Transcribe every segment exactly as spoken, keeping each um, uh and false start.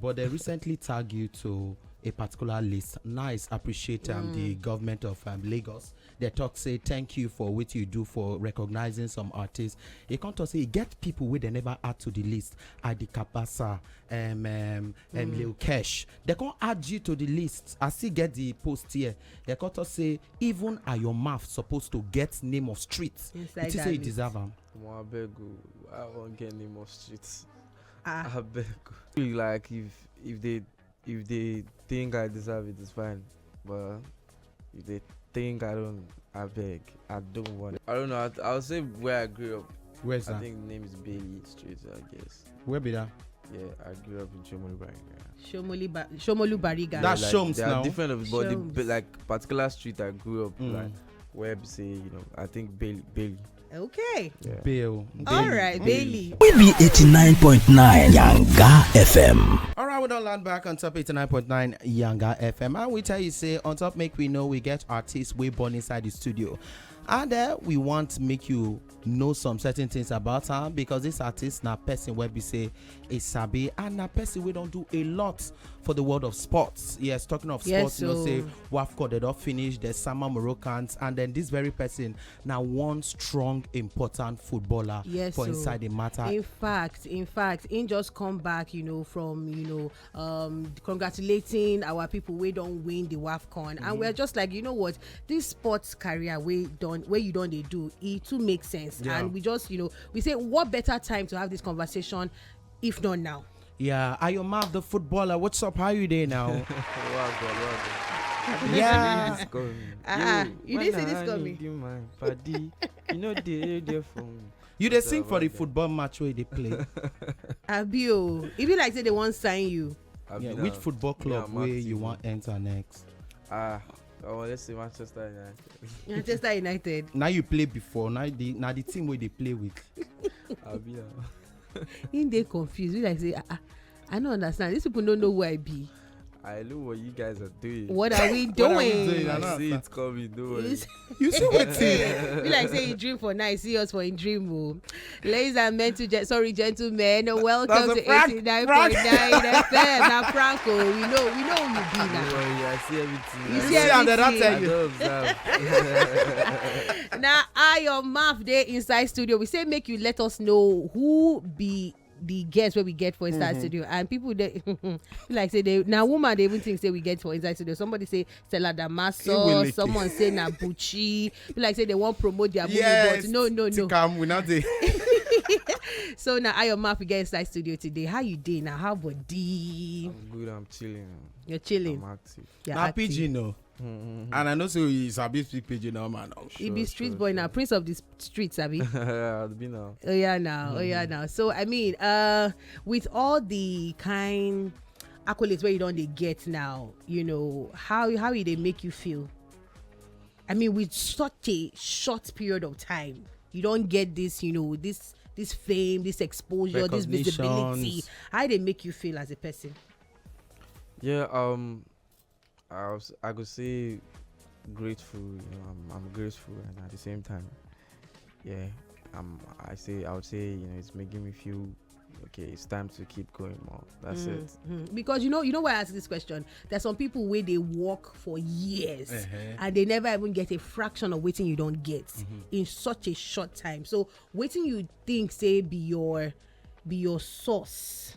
but they recently tag you to a particular list. Nice, appreciate um, the government of um, Lagos. They talk say thank you for what you do for recognizing some artists. You can't say you get people where they never add to the list. Adi Kabasa, um, um, um, Lil Kesh. They can't add you to the list. I still get the post here. They can't say even Ayo Maf supposed to get name of street. Inside It is that say you list. Deserve am. Mo abeg o, I wan get name of street. Ah, Abeg o. Like if if they if they think I deserve it, it's fine. But if they think I don't, abeg, I don't want it. I don't know. I, I'll say where I grew up. Where's I that? think the name is Bailey Street, I guess. Where be that? Yeah, I grew up in Shomolu Bariga. Shomolu, ba- Shomolu Bariga. That's Like, Shoms there now. Are different of it, but the, Shoms. but, like particular street I grew up Mm. like where be say you know I think Bailey Bailey. Okay. Yeah. Bill. All right, Bailey. We be eighty-nine point nine Yanga F M. All right, we don't land back on top eighty-nine point nine Yanga F M. And we tell you, say, on top, make we know we get artists we born inside the studio. And uh, we want to make you know some certain things about her because this artist na person where we say is sabi and na person we don't do a lot for the world of sports. Yes, talking of Yes, sports, you know, so- say WAFCON, they don't finish, there's Sama Moroccans, and then this very person now one strong, important footballer Yes, for so- inside the matter. In fact, in fact, in just come back, you know, from you know, um, congratulating our people we don't win the WAFCON, and we're just like, you know what, this sports career we don't where you don't they do it too makes sense, Yeah. And we just you know we say what better time to have this conversation if not now. Yeah, Ayo Maf, the footballer. What's up? How you doing now? Wow, God, wow, God. Yeah. It's coming. Ah, Yo, you when didn't see I this need coming. You, my buddy. You know they there for me. You they What's sing up, for the brother? Football match where they play. Abio, if you like say they won't sign you, Abi Yeah, na- which football me, club I'm where active you o. want enter next? Ah, oh, let's say Manchester United. Manchester United. Now you play before. Now the now the team where they play with. Abi na- In they confused. We like say, ah, ah, I don't understand. These people don't know who I be. I know what you guys are doing. What are we What are we doing? doing? I I don't see understand. It coming. Don't worry. It's- You see what team? Be like say you dream for night, see us for in dream. Oh. Ladies and men to gen- sorry, gentlemen, welcome That's a to prank, eighty-nine point nine F M. Now Franco, we know we know who you be Don't now. Worry, I see everything. You I see Yeah, that I everything. tell I you. don't observe. Now I your mouth day inside studio. We say make you let us know who be the guests where we get for inside studio, and people they like say they now woman they even think say we get for inside studio. Somebody say Stella Damaso, Iweleke. Someone say Nabuchi. Be like say they want promote their movie, Yes. but no, no, no. Tikam, we not dey. So now I your mouth we get inside studio today. How you doing now? How body? I'm good. I'm chilling. You're chilling. I'm active. You're Now active. P G no. Mm-hmm. And I know say you sabi speak P G no man. Oh. He be Sure, street sure, boy sure. Now, prince of the s- streets, abi. I'd be now. Oh yeah, now, oh yeah, now. So I mean, uh, with all the kind accolades where you don't they get now, you know how how they make you feel? I mean, with such a short period of time, you don't get this, you know, this this fame, this exposure, this visibility. Recognitions. How they make you feel as a person? Yeah, um, I was, I could say grateful. You know, I'm, I'm grateful, and at the same time, yeah, I'm, I say, I would say, you know, it's making me feel okay. It's time to keep going more. That's it. Mm. Because you know, you know why I ask this question. There's some people where they work for years Uh-huh. and they never even get a fraction of waiting you don't get Mm-hmm. in such a short time. So waiting you think say be your be your source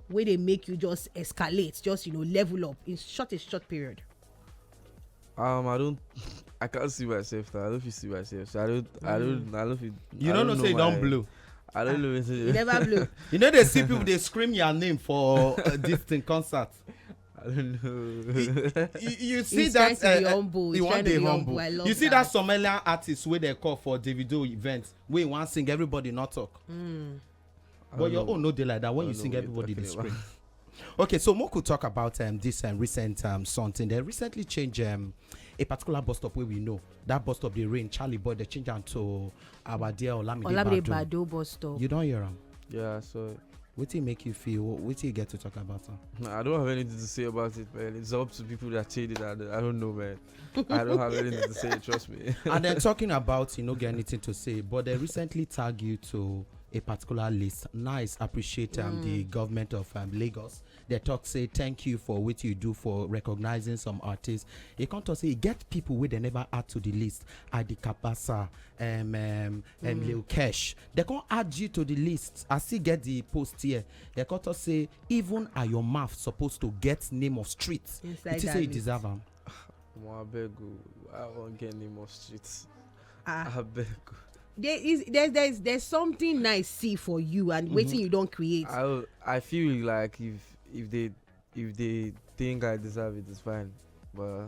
where they make you just escalate, just you know, level up in such a short period. Um, I don't, I can't see myself. Now. I don't feel see myself. So I don't, I don't, I don't feel. You I don't know say you don't my- blow. I don't know. You never blow. You know they see people they scream your name for uh, this thing concert. I don't know. You, you see He's that trying to be uh, uh, humble. you He's want trying to the be humble. humble. I love You see that. that some earlier artists where they call for Davido events where you want sing everybody not talk. I But don't your know. own no dey like that when I you don't sing know what everybody you're dey talking scream. Okay, so Moku talk about um, this um, recent um, something. They recently changed um, a particular bus stop where we know that bus stop they rain Charlie Boy. They change am to our dear Olamide Olamide Bado. Bado bus stop. You don't hear him. Yeah, so What do you make you feel? What do you get to talk about him? I don't have anything to say about it, man. It's up to people that change it. I don't, I don't know, man. I don't have anything to say. Trust me. And then talking about you know get anything to say, but they recently tag you to a particular list. Nice, appreciate um, the Mm. government of um, Lagos. They talk say thank you for what you do for recognizing some artists. E come talk say e get people wey they never add to the list. Adi Kabasa, um, um, um, Lil Kesh. They come add you to the list. I still get the post here. They come talk say even Ayo Maf supposed to get name of street. Inside It is that say you list. Deserve am. Omo, abeg o, I wan get name of street. Ah, Abeg. there is there's there's there's something nice see for you and waiting you don't create. I I feel like if if they if they think I deserve it, it's fine. But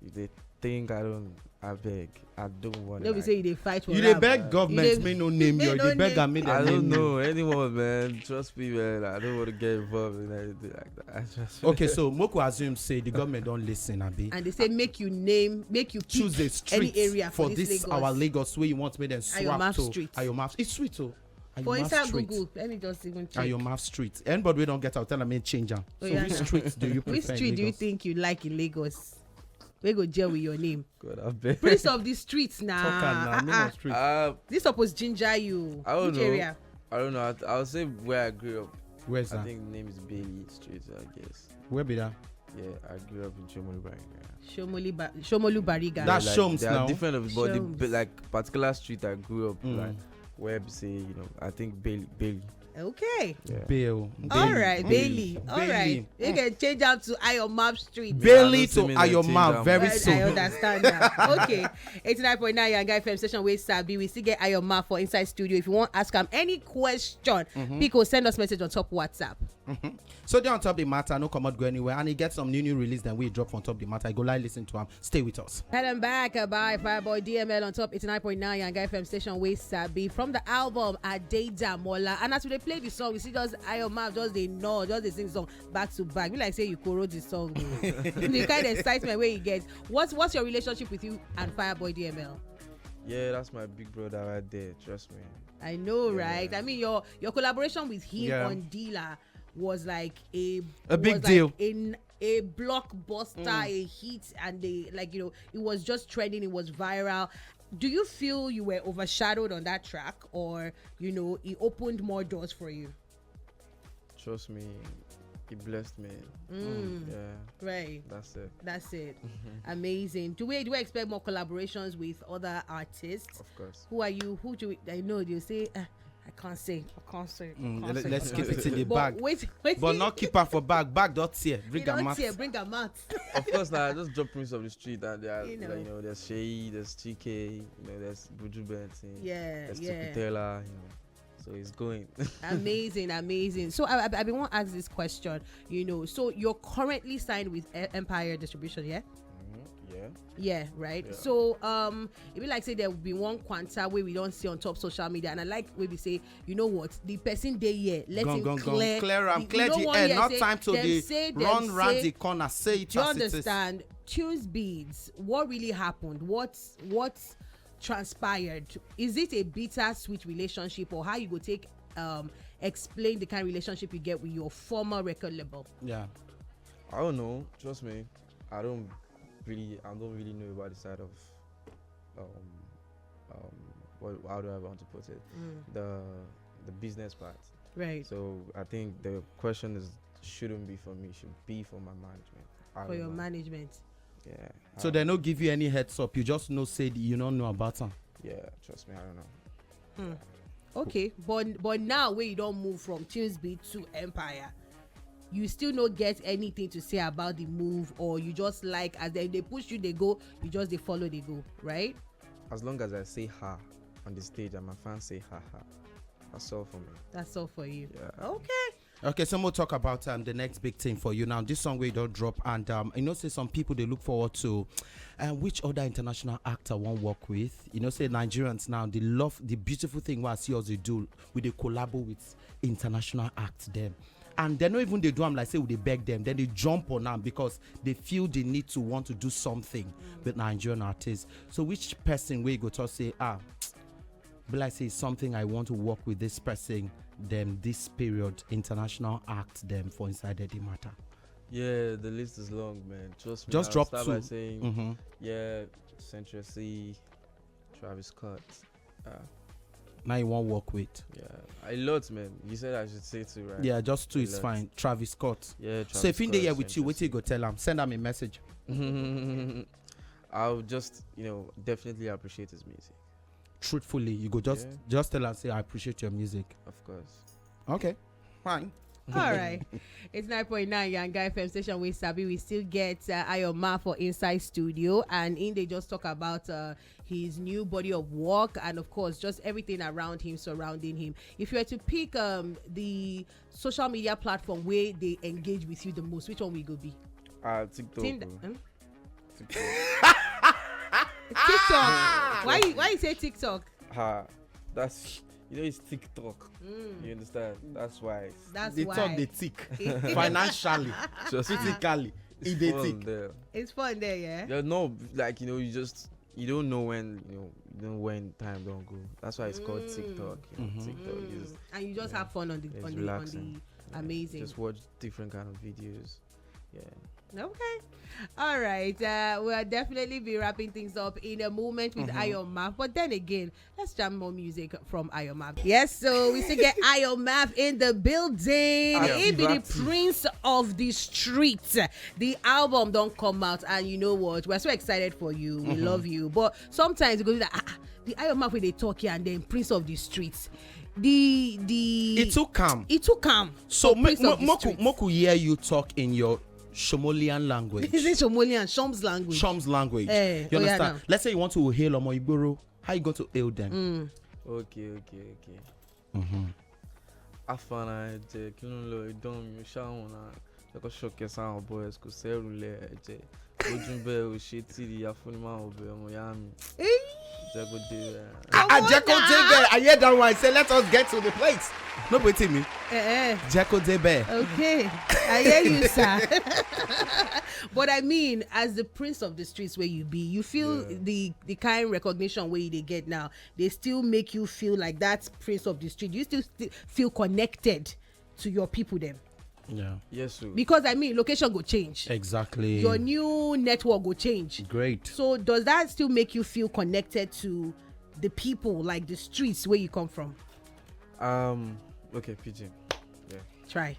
if they think I don't, I beg. I don't want. No be say you dey fight for You dey am. beg government You dey- make no name make you. You no dey beg name- am make I dem don't name you. Know anyone, man. Trust me, man. I don't want to get involved in anything like that. I just Okay, so Moko assume say the government don't listen, abi. And they say make you name, make you pick Choose a street any area for for this this Lagos. Our Lagos where you want make them swap Ayomaf to Street. Ayomaf. It's sweet, oh. For Ayomaf inside Street. Google, let me just even check. Ayomaf Street. Anybody we don't get out, tell them change am. Oh, So yeah, which nah. street do you prefer? Which street in do you Lagos? Think you like in Lagos? We go gel with your name. God, I beg. Prince of the streets Talk am now. now. Name of street. Uh, This suppose ginger you. I don't Which know. Area? I don't know. I, I'll say where I grew up. Where's I that? Think the name is Bailey Street, I guess. Where be that? Yeah, I grew up in Chomoli Barika. Shomoli, ba- Shomolu Bariga. That's Like, Shoms they now. Are different, of- but the Shoms. Ba- like particular street I grew up Mm. Like where be say you know I think Bailey Bailey. Okay. Yeah. Bail. All right, Bailey. All right. You can change up to Ayomaf Street. Bailey Yeah, to I don't see me like Ayomaf change very am. I, soon. I understand that. Okay. Eighty-nine point nine Yanga F M station wey sabi. We still get Ayomaf for inside studio. If you want ask am any question, Mm-hmm. people send us message on top WhatsApp. So they on top the matter, no come out go anywhere, and he get some new new release. Then we drop on top the matter. I go like listen to him. Stay with us. Helen back uh, by Fireboy D M L on top eighty-nine point nine Yanga F M station wey sabi from the album Adeida Mola. And as we dey play the song, we see just Ayomaf just dey nod, just dey sing the song back to back. Be like say you koro the song. Oh. The kind of excitement where you get. What's what's your relationship with you and Fireboy D M L? Yeah, that's my big brother right there. Trust me. I know, Yeah. Right? I mean, your your collaboration with him Yeah. On Dealer was like a A big was deal. Like a, a blockbuster, a hit, and they like you know it was just trending, it was viral. Do you feel you were overshadowed on that track, or you know it opened more doors for you? Trust me, he blessed me. Mm, Yeah, Right, that's it. That's it. Amazing. Do we do we expect more collaborations with other artists? Of course. Who are you? Who do we, I know you say, "Ah, I can't say, I can't say, I Mm, can't let- say, let's I keep can't it say." in the But bag. Wait, wait. But not keep her for bag. Bag dot here. Bring You her don't mat. Here, bring a mat. Of course, now I just drop Prince of the Street, and there, are, You you know. know, there's Shay, there's T K, you know, there's Buju Benson, Yeah, there's yeah. Tupitella, you know, so it's going. Amazing, amazing. So I, I, I been want to ask this question. You know, so you're currently signed with E- Empire Distribution, yeah? Mhm, yeah. Yeah, right. Yeah. So um, it be like say there will be one Quanta where we don't see on top social media, and I like where we say, you know what, the person dey here, let Gone, him gone, clear, gone. Clear am. the- Clear you know the one air. Here Not say, time to dem the say, dem run round say, the corner. Say it Do you as it is. Understand? Tunes beads. What really happened? What what transpired? Is it a bittersweet relationship, or how you go take um explain the kind of relationship you get with your former record label? Yeah. I don't know. Trust me, I don't really, I don't really know about the side of, um, um, what, how do I want to put it? The the business part. Right. So I think the question is shouldn't be for me. Should be for my management. I For don't your know. Management. Yeah. So I- they no give you any heads up. You just know said you don't know about him. Yeah. Trust me, I don't know. Hmm. Okay, but but now where you don't move from Tunes beat to Empire, you still no get anything to say about the move, or you just like as they, they push you, they go, you just they follow, they go, right? As long as I say ha on the stage and my fans say ha ha, that's all for me. That's all for you. Yeah. Okay. Okay, so we'll talk about um, the next big thing for you now. This song we don't drop, and um, you know, say some people they look forward to. Uh, which other international actor won't work with? You know, say Nigerians now they love the beautiful thing what I see us they do with they collabo with international acts them, and they not even they do them like say would they beg them, then they jump on them because they feel the need to want to do something with Nigerian artists. So which person we go to say ah, but like say something I want to work with this person, them this period international act them for inside the matter. Yeah, the list is long, man. Trust me. Just I'll drop start two. By saying, Mm-hmm. Yeah, Central C, Travis Scott. Uh, Now you won't work with. Yeah, a lot, man. You said I should say two, right? Yeah, just two A is lot. Fine. Travis Scott. Yeah. So if he dey Travis here Scott, with you, what you go tell him? Send him a message. I'll just, you know, definitely appreciate his music. Truthfully, you go just Yeah. just tell him, say, "I appreciate your music." Of course. Okay, fine. All right. It's nine point nine Yanga F M station. We sabi we still get uh, Ayoma for inside studio, and in they just talk about uh, his new body of work, and of course, just everything around him, surrounding him. If you were to pick um, the social media platform where they engage with you the most, which one will go be? Uh, TikTok. Tinder. Oh. Hmm? TikTok. TikTok. Why you, why you say TikTok? Ha. That's, you know, it's TikTok. You understand? That's why. It's, That's They why. Talk, they tick financially, Just physically. It they fun tick. There. It's fun there, yeah. Yeah, no, like, you know, you just, you don't know when, you know, you don't know when time don't go. That's why it's called Mm. TikTok. You know, Mhm. TikTok is Mm. And you just Yeah. have fun on the It's on the on relaxing. the Yeah, amazing. Just watch different kind of videos. Yeah. Okay. All right. Uh, we'll definitely be wrapping things up in a moment with Mhm. Ayomaf. But then again, let's jam more music from Ayomaf. Yes, so we still get Ayomaf in the building. Active, He be the active. Prince of the Street. The album don't come out, and you know what? We're so excited for you. We Mhm. Love you. But sometimes you go do that. Ah, ah, the Ayomaf where they talk here and then Prince of the Streets. The the It too calm. It too calm. So Prince of the Moku Streets. Moku hear you talk in your Shomolian language. Is it Shomolian, Shom's language? Shom's language. Eh, You oh, yeah, understand? now. Let's say you want to hail Omo Igboro. How you going to hail them? Mm. Okay, okay, okay. Mm-hmm. Afana ẹ jẹ́ kí ló ń lọ ìdán mi ṣáwọn náà. Ẹ kọ́ ṣọ̀kẹ́ sáwọn boys, kò sẹ́rù lẹ̀ ẹ jẹ́. Lójú bẹ́ẹ̀ ò ṣe tí ìyá fún mi máa ń bẹ ọmọ ìyá mi. Jẹ́ kó dé rẹ̀. Ajeko Debe. I hear that one. I say, "Let us get to the plate." No, wait me. Eh, eh. Jeko Debe. Okay, I hear you, sir. But I mean, as the prince of the streets where you be, you feel Yeah. the the kind recognition where they get now. They still make you feel like that prince of the street. You still sti- feel connected to your people, them. Yeah. Yes, sir. Because I mean, location go change. Exactly. Your new network go change. Great. So does that still make you feel connected to the people, like the streets where you come from? Um. Okay, P J. Try.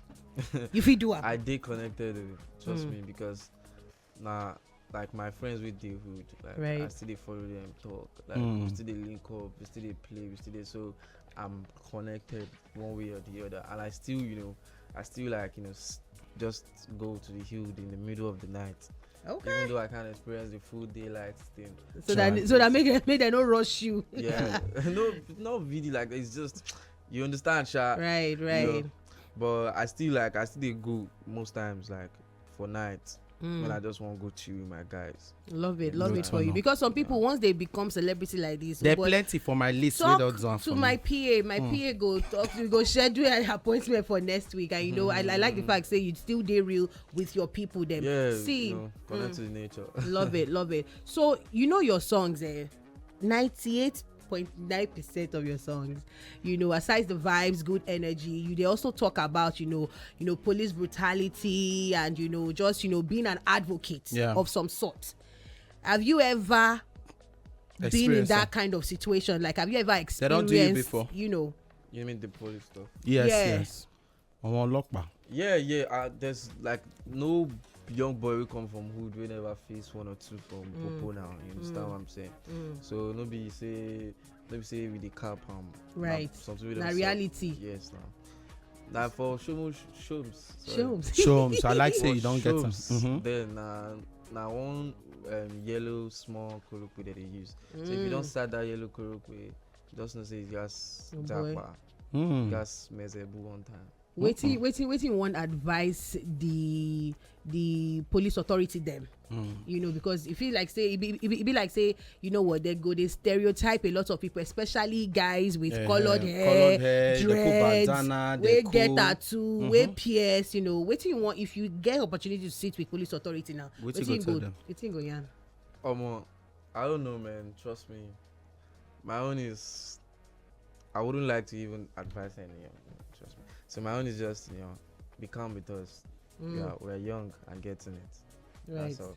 You feel do am. I dey connected with, trust Mm. me, because na, like, my friends with the hood, like, I Right. still dey follow them talk, like, we Mm. still dey link up, we still dey play, we still dey, so I'm connected one way or the other, and I still, you know, I still, like, you know, s- just go to the hood in the middle of the night, even Okay. Though I can't experience the full daylight thing. So that Try. So that make make them no rush you. Yeah, no, not really. Like, it's just, you understand, Sha. Right, You right. know, but I still, like, I still dey go most times, like, for night Mm. when I just want to go chill with my guys. Love it, You love know, it for I you. know. Because some people, once they become celebrity like this, There are but plenty for my list. talk Without Zan to for my me. P A. My Mm. P A go talk. We go schedule an appointment for next week, and you know, I, I like the fact say you still dey real with your people. Them Yeah, see, you know, connect mm. to the nature. Love it, love it. So you know your songs, eh? Ninety-eight point nine percent of your songs, you know, aside the vibes, good energy, you they also talk about, you know, you know, police brutality and, you know, just, you know, being an advocate Yeah. of some sort. Have you ever been in Experience that am. Kind of situation? Like, have you ever They experienced? don't do it before. You know, You mean the police stuff? Yes, Yeah. Yes. Àwọn ọlọ́pàá. Yeah, yeah. Uh, there's, like, no young boy will come from hood we never face one or two from Mm. Popo now. You understand Mm. What I'm saying? Mm. So no be say, no be say we the cap um. Right. Something we Na don't sub- reality. Yes, now. Now for Shomu Shomes. Shows. Shomes. I like say you don't get them. Shomes, Mm-hmm. Then uh, now one um, yellow small korokwe that they use. So if you Mm. don't start that yellow korokwe, just know say you guys Oh, boy. japa, Mm. you guys mezebu one time. Waiting, waiting, waiting. One advice the the police authority them. Mm. You know, because if you like say, it be, it be, it be like say, you know what, they go, they stereotype a lot of people, especially guys with Yeah, colored yeah. Hair, Colored hair, they cool dreads, bandana, we they get cool. Tattoo, we Mhm. P S. You know, waiting you want if you get opportunity to sit with police authority now. Wetin Waiting go tell go, them? Waiting go, yeah. Omo, I don't know, man. Trust me. My own is, I wouldn't like to even advise any young man. Trust me. So my own is just, you know, be calm with us. Mm, Yeah, we're young and getting it. right. That's all.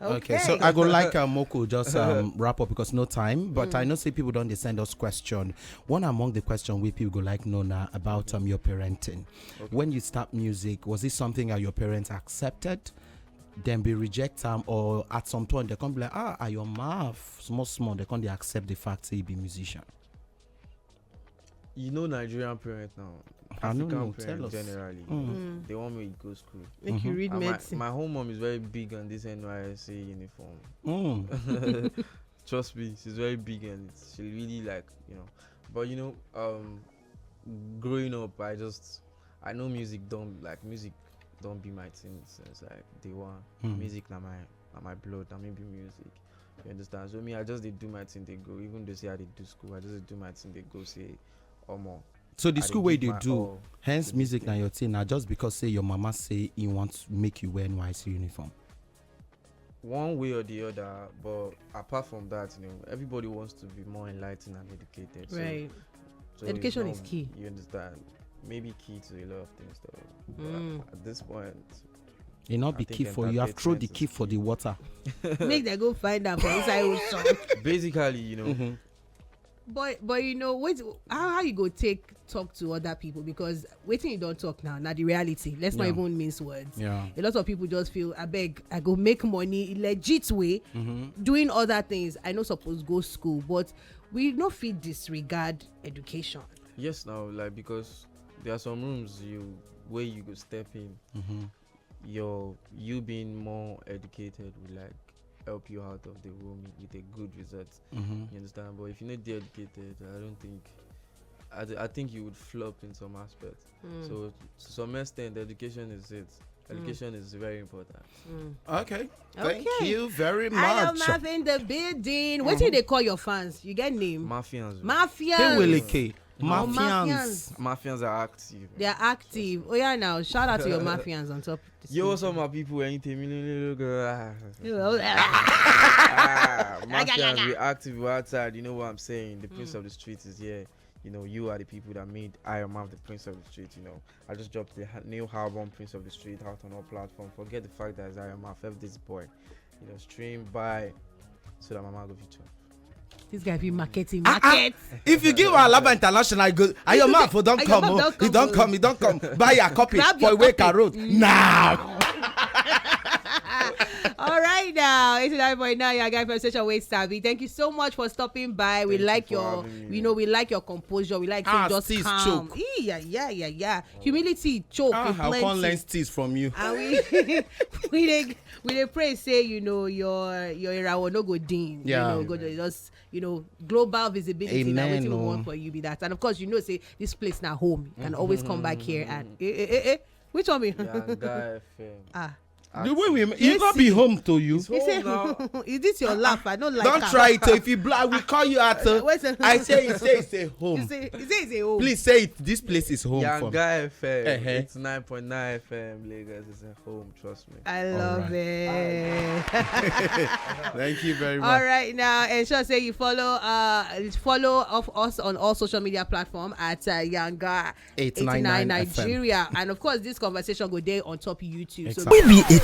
Okay, so I go like uh, Moko just um, wrap up because no time. But I know say people don't dey send us question. One among the question we people go like know now about um, your parenting. When you start music, was this something that your parents accepted? Then be reject them, or at some point they come be like, ah, are your mouth small small? They come they accept the fact say you be musician. You know Nigerian parents now. I no African know, tell parents us. Generally, Mm. they want me to go school. Make you read And my, medicine. My whole mom is very big on this N Y S C uniform. Mm. Trust me, she's very big and she really like you know. But you know, um, growing up, I just I know music don't like music don't be my thing since like day one. Mm. Music na my na my blood, na me be music. You understand? So me, I just dey do my thing, they go. Even though say I dey do school, I just dey do my thing, they go say, omo. So the I school dey where give they my do all hence to music this na thing. Your thing now just because say your mama say he wants make you wear N Y S C uniform. One way or the other, but apart from that, you know, everybody wants to be more enlightened and educated. So, Right. so it's Education not- is key. You understand? Maybe key to a lot of things, though. But Mm. At this point, It not I be think key for you. I've thrown the entertainment key is for the key. Water. Make them go find out for inside ocean. Basically, you know, Mhm. But but you know what? How, how you go take talk to other people, because wetin you don't talk now, now the reality. Let's not Yeah. Even mince words. Yeah. A lot of people just feel, I beg, I go make money legit way, Mm-hmm. Doing other things. I know suppose go school, but we no fit disregard education. Yes, now, like, because there are some rooms you where you go step in, Mm-hmm. your you being more educated will like help you out of the room with a good result. Mm-hmm. You understand? But if you're not educated, I don't think. I, th- I think you would flop in some aspects. Mm, So to some extent, education is it. Mm. Education is very important. mm. Okay. Thank Okay. you very I am much. Marvin the building. What do they call your fans? You get name? Mafians. Mafians. Keweleke. Oh, Mafians. Mafians are active. They are active. Oh yeah, now shout out to your mafians on top. Yo, what's up, my people? Anything? Little girl. Well, Ah, mafians, we active, we outside. You know what I'm saying? The prince Mm. of the street is here. You know, you are the people that made I M F the prince of the street. You know, I just dropped the ha- new album, Prince of the Street, out on all platforms. Forget the fact that it's I M F, F this boy. You know, stream by so that mama go feature. This guy be marketing, Ah, ah. market. If you give Alaba International, go. And your mouth for don't And come. your Oh, mouth he don't don't come, come. He don't come. Buy a copy Grab for your Wake copy. Road now. All right now, eighty-nine point nine, your guy from Station Waste Savvy. Thank you so much for stopping by. We Thank you like for your, having me. You know, we like your composure. We like Ah, you just steez calm. choke. Ee, yeah, yeah, yeah, yeah. Humility choke. Ah, With I can't learn plenty. Steez from you. And we we dey we dey pray say you know your your irawo no go dim. Yeah. You know, go just you know global visibility. Now Amen, wetin we oh. Want for you be that. And of course, you know say this place na home. You can always come back here and eh eh eh eh. Which one be? Yanga F M. Ah. The way we, Active. you not be home to you. It's He say, home now. Is this your laugh? I don't like Don't am. Try it. Oh. If you blow, we call you out. Oh. Wait a- I say, you say it's a You home. say, you say it's a home. Please say it. This place is home for me. Yanga F M. Uh-huh. It's nine point nine F M Lagos. It's a home. Trust me. I love Alright. it. Thank you very much. All right, now ensure say you follow uh follow of us on all social media platform at uh, Yanga eighty-nine eight nine nine F M. Nigeria, and of course this conversation go dey on top YouTube. So Exactly. We be eighty-nine